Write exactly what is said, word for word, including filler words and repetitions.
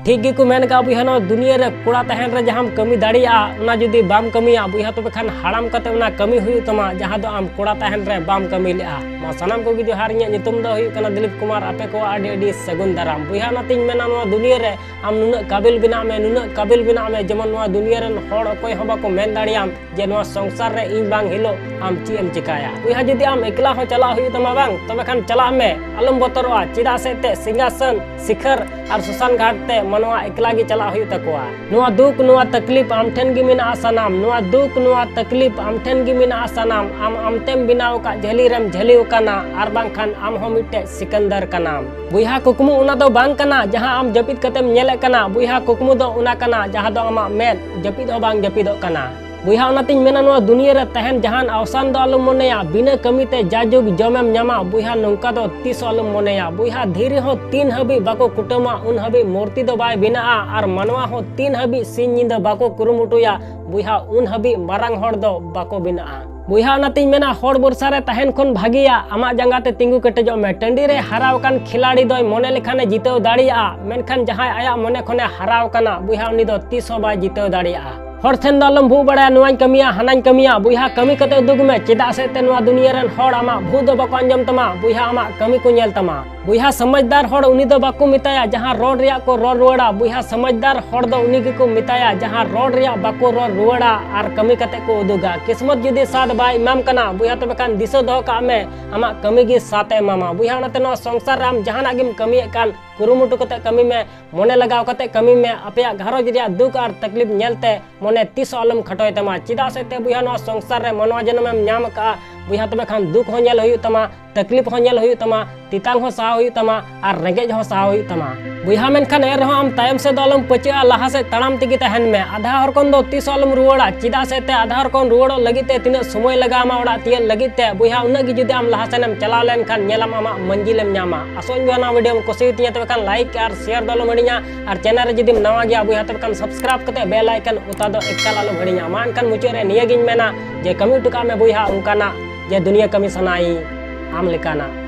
ᱴᱷᱤᱠ ᱜᱮᱠᱚ ᱢᱮᱱ ᱠᱟᱜᱼᱟ ᱵᱚᱭᱦᱟ, ᱱᱚᱣᱟ ᱫᱩᱱᱤᱭᱟᱹ ᱨᱮ ᱠᱚᱲᱟ ᱛᱟᱦᱮᱱ ᱨᱮ ᱡᱟᱦᱟᱸᱢ ᱠᱟᱹᱢᱤ ᱫᱟᱲᱮᱭᱟᱜᱼᱟ, ᱚᱱᱟ ᱡᱩᱫᱤ ᱵᱟᱢ ᱠᱟᱹᱢᱤᱭᱟ ᱵᱚᱭᱦᱟ, ᱛᱚᱵᱮ ᱠᱷᱟᱱ ᱦᱟᱲᱟᱢ ᱠᱟᱛᱮ ᱚᱱᱟ ᱠᱟᱹᱢᱤ ᱦᱩᱭᱩᱜ ᱛᱟᱢᱟ ᱡᱟᱦᱟᱸ ᱫᱚ ᱟᱢ ᱠᱚᱲᱟ ᱛᱟᱦᱮᱱ ᱨᱮ ᱵᱟᱢ ᱠᱟᱹᱢᱤ ᱞᱮᱜᱼᱟ᱾ ᱢᱟ ᱥᱟᱱᱟᱢ ᱠᱚᱜᱮ ᱡᱚᱦᱟᱨ, ᱤᱧᱟᱹᱜ ᱧᱩᱛᱩᱢ ᱫᱚ ᱦᱩᱭᱩᱜ ᱠᱟᱱᱟ ᱫᱤᱞᱤᱯ ᱠᱩᱢᱟᱨ, ᱟᱯᱮ ᱠᱚᱣᱟᱜ ᱟᱹᱰᱤ ᱟᱹᱰᱤ ᱥᱟᱹᱜᱩᱱ ᱫᱟᱨᱟᱢ᱾ ᱵᱚᱭᱦᱟ, ᱚᱱᱟᱛᱤᱧ ᱢᱮᱱᱟ ᱱᱚᱣᱟ ᱫᱩᱱᱤᱭᱟᱹ ᱨᱮ ᱟᱢ ᱱᱩᱱᱟᱹᱜ ᱠᱟᱵᱤᱞ ᱵᱮᱱᱟᱜ ᱢᱮ, ᱱᱩᱱᱟᱹᱜ ᱠᱟᱵᱤᱞ ᱵᱮᱱᱟᱜ ᱢᱮ, ᱡᱮᱢᱚᱱ ᱱᱚᱣᱟ ᱫᱩᱱᱤᱭᱟᱹ ᱨᱮᱱ ᱦᱚᱲ ᱚᱠᱚᱭ ᱦᱚᱸ ᱵᱟᱠᱚ ᱢᱮᱱ ᱫᱟᱲᱮᱭᱟᱢ ᱡᱮ ᱱᱚᱣᱟ ᱥᱚᱝᱥᱟᱨ ᱨᱮ ᱤᱧ ᱵᱟᱝ ᱦᱤᱞᱳᱜ ᱟᱢ ᱪᱮᱫ ᱮᱢ ᱪᱮᱠᱟᱭᱟ᱾ ᱵᱚᱭᱦᱟ, ᱡᱩᱫᱤ ᱟᱢ ᱮᱠᱞᱟ ᱦᱚᱸ ᱪᱟᱞᱟᱜ ᱦᱩᱭᱩᱜ ᱛᱟᱢᱟ ᱵᱟᱝ, ᱛᱚᱵᱮ ᱠᱷᱟᱱ ᱪᱟᱞᱟᱜ ᱢᱮ, ᱟᱞᱚᱢ ᱵᱚᱛᱚᱨᱚᱜᱼᱟ᱾ ᱪᱮᱫᱟᱜ ᱥᱮ ᱮᱱᱛᱮᱫ ᱥᱤᱝᱦᱟᱥᱚᱱ, ᱥᱤᱠᱷᱚᱨ ᱟᱨ ᱥᱚᱥᱟᱱ ᱜᱷᱟᱴ ᱛᱮ ᱢᱟᱱᱣᱟ ᱮᱠᱞᱟ ᱜᱮ ᱪᱟᱞᱟᱜ ᱦᱩᱭᱩᱜ ᱛᱟᱠᱚᱣᱟ᱾ ᱱᱚᱣᱟ ᱫᱩᱠ, ᱱᱚᱣᱟ ᱛᱟᱠᱞᱤᱯ ᱟᱢ ᱴᱷᱮᱱ ᱜᱮ ᱢᱮᱱᱟᱜᱼᱟ ᱥᱟᱱᱟᱢ᱾ ᱱᱚᱣᱟ ᱫᱩᱠ, ᱱᱚᱣᱟ ᱛᱟᱠᱞᱤᱯ ᱟᱢ ᱴᱷᱮᱱ ᱜᱮ ᱢᱮᱱᱟᱜᱼᱟ ᱥᱟᱱᱟᱢ᱾ ᱟᱢ ᱟᱢᱛᱮᱢ ᱵᱮᱱᱟᱣ ᱟᱠᱟᱫ ᱡᱷᱟᱹᱞᱤ ᱨᱮᱢ ᱡᱷᱟᱹᱞᱤ ᱟᱠᱟᱱᱟ, ᱟᱨ ᱵᱟᱝᱠᱷᱟᱱ ᱟᱢ ᱦᱚᱸ ᱢᱤᱫᱴᱮᱡ ᱥᱤᱠᱟᱱᱫᱟᱨ ᱠᱟᱱᱟᱢ᱾ ᱵᱚᱭᱦᱟ, ᱠᱩᱠᱢᱩ ᱚᱱᱟ ᱫᱚ ᱵᱟᱝ ᱠᱟᱱᱟ ᱡᱟᱦᱟᱸ ᱟᱢ ᱡᱟᱹᱯᱤᱫ ᱠᱟᱛᱮᱢ ᱧᱮᱞᱮᱫ ᱠᱟᱱᱟ᱾ ᱵᱚᱭᱦᱟ, ᱠᱩᱠᱢᱩ ᱫᱚ ᱚᱱᱟ ᱠᱟᱱᱟ ᱡᱟᱦᱟᱸ ᱫᱚ ᱟᱢᱟᱜ ᱢᱮᱫ ᱡᱟᱹᱯᱤᱫ ᱦᱚᱸ ᱵᱟᱝ ᱡᱟᱹᱯᱤᱫᱚᱜ ᱠᱟᱱᱟ᱾ ᱵᱚᱭᱦᱟ, ᱚᱱᱟᱛᱤᱧ ᱢᱮᱱᱟ, ᱱᱚᱣᱟ ᱫᱩᱱᱤᱭᱟᱹ ᱨᱮ ᱛᱟᱦᱮᱱ ᱡᱟᱦᱟᱱ ᱟᱣᱥᱟᱱ ᱫᱚ ᱟᱞᱚᱢ ᱢᱚᱱᱮᱭᱟ᱾ ᱵᱤᱱᱟᱹ ᱠᱟᱹᱢᱤ ᱛᱮ ᱡᱟᱡᱩᱜᱽ ᱡᱚᱢᱮᱢ ᱧᱟᱢᱟ, ᱵᱚᱭᱦᱟ, ᱱᱚᱝᱠᱟ ᱫᱚ ᱛᱤᱥ ᱦᱚᱸ ᱟᱞᱚᱢ ᱢᱚᱱᱮᱭᱟ᱾ ᱵᱚᱭᱦᱟ, ᱫᱷᱤᱨᱤ ᱦᱚᱸ ᱛᱤᱱ ᱦᱟᱹᱵᱤᱡ ᱵᱟᱠᱚ ᱠᱩᱴᱟᱹᱢᱟ, ᱩᱱ ᱦᱟᱹᱵᱤᱡ ᱢᱩᱨᱛᱤ ᱫᱚ ᱵᱟᱭ ᱵᱮᱱᱟᱜᱼᱟ, ᱟᱨ ᱢᱟᱱᱣᱟ ᱦᱚᱸ ᱛᱤᱱ ᱦᱟᱹᱵᱤᱡ ᱥᱤᱧ ᱧᱤᱫᱟᱹ ᱵᱟᱠᱚ ᱠᱩᱨᱩᱢᱩᱴᱩᱭᱟ, ᱵᱚᱭᱦᱟ, ᱩᱱ ᱦᱟᱹᱵᱤᱡ ᱢᱟᱨᱟᱝ ᱦᱚᱲ ᱫᱚ ᱵᱟᱠᱚ ᱵᱮᱱᱟᱜᱼᱟ᱾ ᱵᱚᱭᱦᱟ, ᱚᱱᱟᱛᱤᱧ ᱢᱮᱱᱟ, ᱦᱚᱲ ᱵᱷᱚᱨᱥᱟ ᱨᱮ ᱛᱟᱦᱮᱱ ᱠᱷᱚᱱ ᱵᱷᱟᱜᱮᱭᱟ ᱟᱢᱟᱜ ᱡᱟᱸᱜᱟ ᱛᱮ ᱛᱤᱸᱜᱩ ᱠᱮᱴᱮᱡᱚᱜ ᱢᱮ᱾ ᱴᱟᱺᱰᱤ ᱨᱮ ᱦᱟᱨᱟᱣ ᱟᱠᱟᱱ ᱠᱷᱤᱞᱟᱲᱤ ᱫᱚᱭ ᱢᱚᱱᱮ ᱞᱮᱠᱷᱟᱱᱮ ᱡᱤᱛᱟᱹᱣ ᱫᱟᱲᱮᱭᱟᱜᱼᱟ, ᱢᱮᱱᱠᱷᱟᱱ ᱡᱟᱦᱟᱸᱭ ᱟᱭᱟᱜ ᱢᱚᱱᱮ ᱠᱷᱚᱱᱮ ᱦᱟᱨᱟᱣ ᱟᱠᱟᱱᱟ, ᱵᱚᱭᱦᱟ, ᱩᱱᱤ ᱫᱚ ᱛᱤᱥ ᱦᱚᱸ ᱵᱟᱭ ᱡᱤᱛᱟᱹᱣ ᱫᱟᱲᱮᱭᱟᱜᱼᱟ᱾ ᱦᱚᱲ ᱴᱷᱮᱱ ᱫᱚ ᱟᱞᱚᱢ ᱵᱷᱩᱜ ᱵᱟᱲᱟᱭᱟ, ᱱᱚᱣᱟᱧ ᱠᱟᱹᱢᱤᱭᱟ, ᱦᱟᱱᱟᱧ ᱠᱟᱹᱢᱤᱭᱟ᱾ ᱵᱚᱭᱦᱟ, ᱠᱟᱹᱢᱤ ᱠᱟᱛᱮ ᱩᱫᱩᱜᱽ ᱢᱮ, ᱪᱮᱫᱟᱜ ᱥᱮ ᱮᱱᱛᱮ ᱱᱚᱣᱟ ᱫᱩᱱᱤᱭᱟᱹ ᱨᱮᱱ ᱦᱚᱲ ᱟᱢᱟᱜ ᱵᱷᱩᱜ ᱫᱚ ᱵᱟᱠᱚ ᱟᱸᱡᱚᱢ ᱛᱟᱢᱟ, ᱵᱚᱭᱦᱟ, ᱟᱢᱟᱜ ᱠᱟᱹᱢᱤ ᱠᱚ ᱧᱮᱞ ᱛᱟᱢᱟ᱾ ᱵᱚᱭᱦᱟ, ᱥᱚᱢᱟᱡᱽᱫᱟᱨ ᱦᱚᱲ ᱩᱱᱤ ᱫᱚ ᱵᱟᱠᱚ ᱢᱮᱛᱟᱭᱟ ᱡᱟᱦᱟᱸ ᱨᱚᱲ ᱨᱮᱭᱟᱜ ᱠᱚ ᱨᱚᱲ ᱨᱩᱣᱟᱹᱲᱟ᱾ ᱵᱚᱭᱦᱟ, ᱥᱚᱢᱟᱡᱽᱫᱟᱨ ᱦᱚᱲ ᱫᱚ ᱩᱱᱤ ᱜᱮᱠᱚ ᱢᱮᱛᱟᱭᱟ ᱡᱟᱦᱟᱸ ᱨᱚᱲ ᱨᱮᱭᱟᱜ ᱵᱟᱠᱚ ᱨᱚᱲ ᱨᱩᱣᱟᱹᱲᱟ ᱟᱨ ᱠᱟᱹᱢᱤ ᱠᱟᱛᱮ ᱠᱚ ᱩᱫᱩᱜᱟ᱾ ᱠᱤᱥᱢᱚᱛ ᱡᱩᱫᱤ ᱥᱟᱛ ᱵᱟᱭ ᱮᱢᱟᱢ ᱠᱟᱱᱟ, ᱵᱚᱭᱦᱟ, ᱛᱚᱵᱮ ᱠᱷᱟᱱ ᱫᱤᱥᱟᱹ ᱫᱚᱦᱚ ᱠᱟᱜ ᱢᱮ, ᱟᱢᱟᱜ ᱠᱟᱹᱢᱤ ᱜᱮ ᱥᱟᱛ ᱮ ᱮᱢᱟᱢᱟ᱾ ᱵᱚᱭᱦᱟ, ᱚᱱᱟᱛᱮ ᱱᱚᱣᱟ ᱥᱚᱝᱥᱟᱨ ᱨᱮ ᱟᱢ ᱡᱟᱦᱟᱱᱟᱜ ᱜᱮᱢ ᱠᱟᱹᱢᱤᱭᱮᱫ ᱠᱟᱱ, ᱠᱩᱨᱩᱢᱩᱴᱩ ᱠᱟᱛᱮ ᱠᱟᱹᱢᱤ ᱢᱮ, ᱢᱚᱱᱮ ᱞᱟᱜᱟᱣ ᱠᱟᱛᱮ ᱠᱟᱹᱢᱤ ᱢᱮ᱾ ᱟᱯᱮᱭᱟᱜ ᱜᱷᱟᱨᱚᱸᱡᱽ ᱨᱮᱭᱟᱜ ᱫᱩᱠ ᱟᱨ ᱛᱟᱠᱞᱤᱯ ᱧᱮᱞᱛᱮ ᱢᱚᱱᱮ ᱛᱤᱥ ᱦᱚᱸ ᱟᱞᱚᱢ ᱠᱷᱟᱴᱚᱭ ᱛᱟᱢᱟ᱾ ᱪᱮᱫᱟᱜ ᱥᱮ ᱮᱱᱛᱮ ᱵᱚᱭᱦᱟ, ᱱᱚᱣᱟ ᱥᱚᱝᱥᱟᱨ ᱨᱮ ᱢᱟᱱᱣᱟ ᱡᱚᱱᱚᱢᱮᱢ ᱧᱟᱢ ᱟᱠᱟᱫᱼᱟ, ᱵᱚᱭᱦᱟ, ᱛᱚᱵᱮ ᱠᱷᱟᱱ ᱫᱩᱠ ᱦᱚᱸ ᱧᱮᱞ ᱦᱩᱭᱩᱜ ᱛᱟᱢᱟ, ᱛᱟᱠᱞᱤᱯ ᱦᱚᱸ ᱧᱮᱞ ᱦᱩᱭᱩᱜ ᱛᱟᱢᱟ, ᱟᱨ ᱨᱮᱸᱜᱮᱡ ᱦᱚᱸ ᱥᱟᱦᱟᱣ ᱦᱩᱭᱩᱜ ᱛᱟᱢᱟ᱾ ᱵᱚᱭᱦᱟ, ᱢᱮᱱᱠᱷᱟᱱ ᱮᱱ ᱨᱮᱦᱚᱸ ᱟᱢ ᱛᱟᱭᱚᱢ ᱥᱮᱫ ᱫᱚ ᱟᱞᱚᱢ ᱯᱟᱹᱪᱟᱹᱜᱼᱟ, ᱞᱟᱦᱟ ᱥᱮᱫ ᱛᱟᱲᱟᱢ ᱛᱮᱜᱮ ᱛᱟᱦᱮᱱ ᱢᱮ᱾ ᱟᱫᱷᱟ ᱦᱚᱨ ᱠᱷᱚᱱ ᱫᱚ ᱛᱤᱥ ᱦᱚᱸ ᱟᱞᱚᱢ ᱨᱩᱣᱟᱹᱲᱟ᱾ ᱪᱮᱫᱟᱜ ᱥᱮ ᱮᱱᱛᱮ ᱟᱫᱷᱟ ᱦᱚᱨ ᱠᱷᱚᱱ ᱨᱩᱣᱟᱹᱲᱚᱜ ᱞᱟᱹᱜᱤᱫ ᱛᱮ ᱛᱤᱱᱟᱹᱜ ᱥᱚᱢᱚᱭ ᱞᱟᱜᱟᱣ ᱟᱢᱟ ᱚᱲᱟᱜ ᱛᱤᱭᱟᱹᱜ ᱞᱟᱹᱜᱤᱫ ᱛᱮ, ᱵᱚᱭᱦᱟ, ᱩᱱᱟᱹᱜ ᱜᱮ ᱡᱩᱫᱤ ᱟᱢ ᱞᱟᱦᱟ ᱥᱮᱱᱮᱢ ᱪᱟᱞᱟᱣ ᱞᱮᱱᱠᱷᱟᱱ ᱧᱮᱞᱟᱢ ᱟᱢᱟᱜ ᱢᱟᱹᱡᱤᱞᱮᱢ ᱧᱟᱢᱟ᱾ ᱟᱥᱚᱜ ᱟᱹᱧ ᱵᱚᱭᱦᱟ, ᱱᱚᱣᱟ video ᱮᱢ ᱠᱩᱥᱤᱭᱟᱛᱤᱧᱟ, ᱛᱚᱵᱮ ᱠᱷᱟᱱ like ᱟᱨ share ᱫᱚ ᱟᱞᱚᱢ ᱦᱤᱲᱤᱧᱟ, ᱟᱨ channel ᱨᱮ ᱡᱩᱫᱤᱢ ᱱᱟᱣᱟ ᱜᱮᱭᱟ ᱵᱚᱭᱦᱟ, ᱛᱚᱵᱮ ᱠᱷᱟᱱ subscribe ᱠᱟᱛᱮ bell icon ᱚᱛᱟ ᱫᱚ ᱮᱠᱟᱞ ᱟᱞᱚᱢ ᱦᱤᱲᱤᱧᱟ᱾ ᱢᱟ ᱮᱱᱠᱷᱟᱱ ᱢᱩᱪᱟᱹᱫ ᱨᱮ ᱱᱤᱭᱟᱹ ᱜᱤᱧ ᱢᱮᱱᱟ ᱡᱮ ᱠᱟᱹᱢᱤ ᱦᱚᱴᱚ ᱠᱟᱜ ᱢᱮ ᱵᱚᱭᱦᱟ ᱚᱱᱠᱟᱱᱟᱜ ᱡᱮ ᱫᱩᱱᱤᱭᱟᱹ ᱠᱟᱹᱢᱤ ᱥᱟᱱᱟᱭ ᱟᱢ ᱞᱮᱠᱟᱱᱟᱜ᱾